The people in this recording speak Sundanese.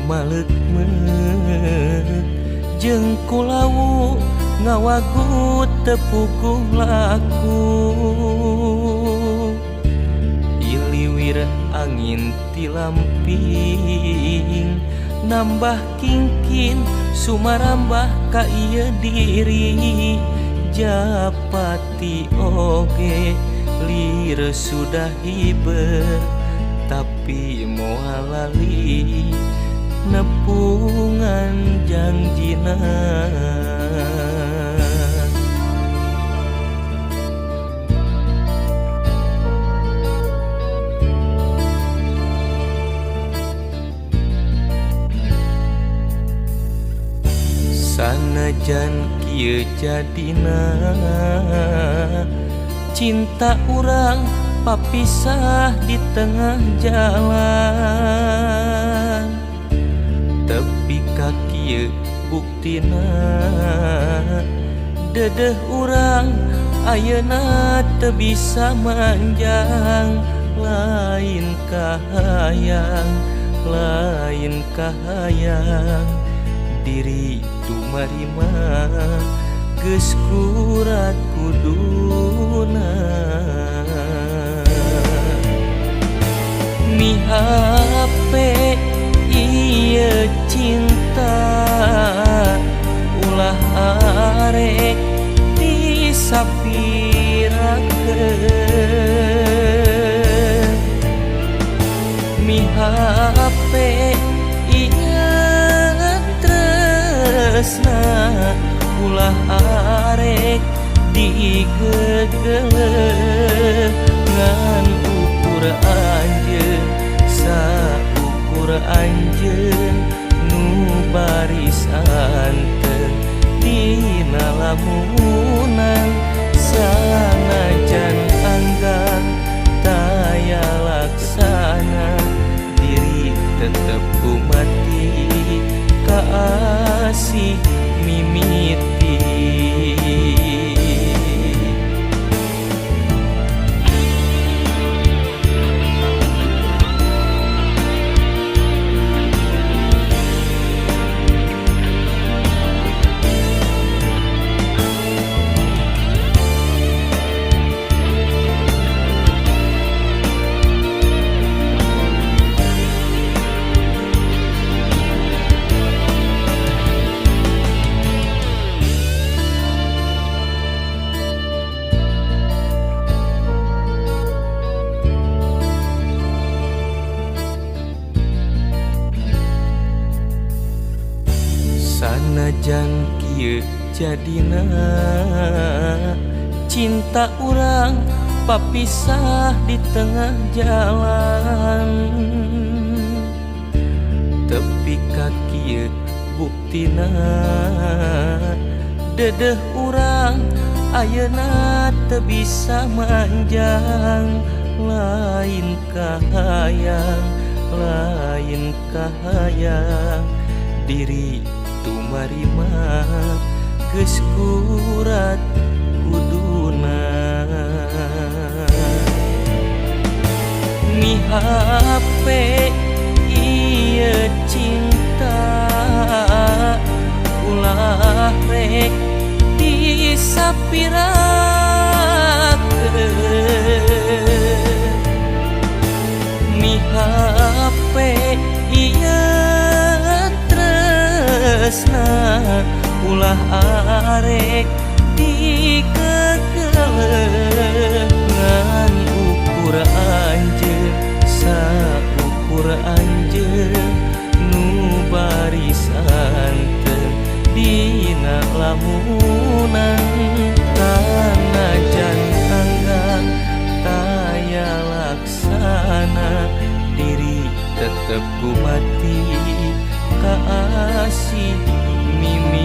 maleuk-meuk jeung kulawu ngawagut teu puguh laku iliwir angin ti lamping nambah kingkin sumarambah ka ieu diri japati oge lir sudah hiber tapi moal lali nepungan jangjina. Sanajan kieu jadina cinta urang papisah di tengah jalan tepi ka kieu buktina dedeh urang ayeuna teu bisa manjang lain kahayang lain kahayang diri tumarima geus kurat kuduna mihape ieu cinta ulah arek disapirakeun mihape ieu tresna ulah arek digegeleuh ngan ukur anjeun saukur anjeun nu baris anteng dina lamunan sanajan anggang taya laksana diri tetep kumati kaasih mimiti. Sanajan kieu jadina cinta urang papisah di tengah jalan tepi ka kieu buktina dedeh urang ayeuna teu bisa manjang lain kahayang lain kahayang diri tumarima geus kurat kuduna mihape ieu cinta ulah rek disapirakeun mihape ieu tresna ulah arek dikekeleuh ngan ukur anjeun saukur anjeun nu baris anteng dina lamunan sanajan anggang taya laksana diri tetep kumati kaasih mimiti.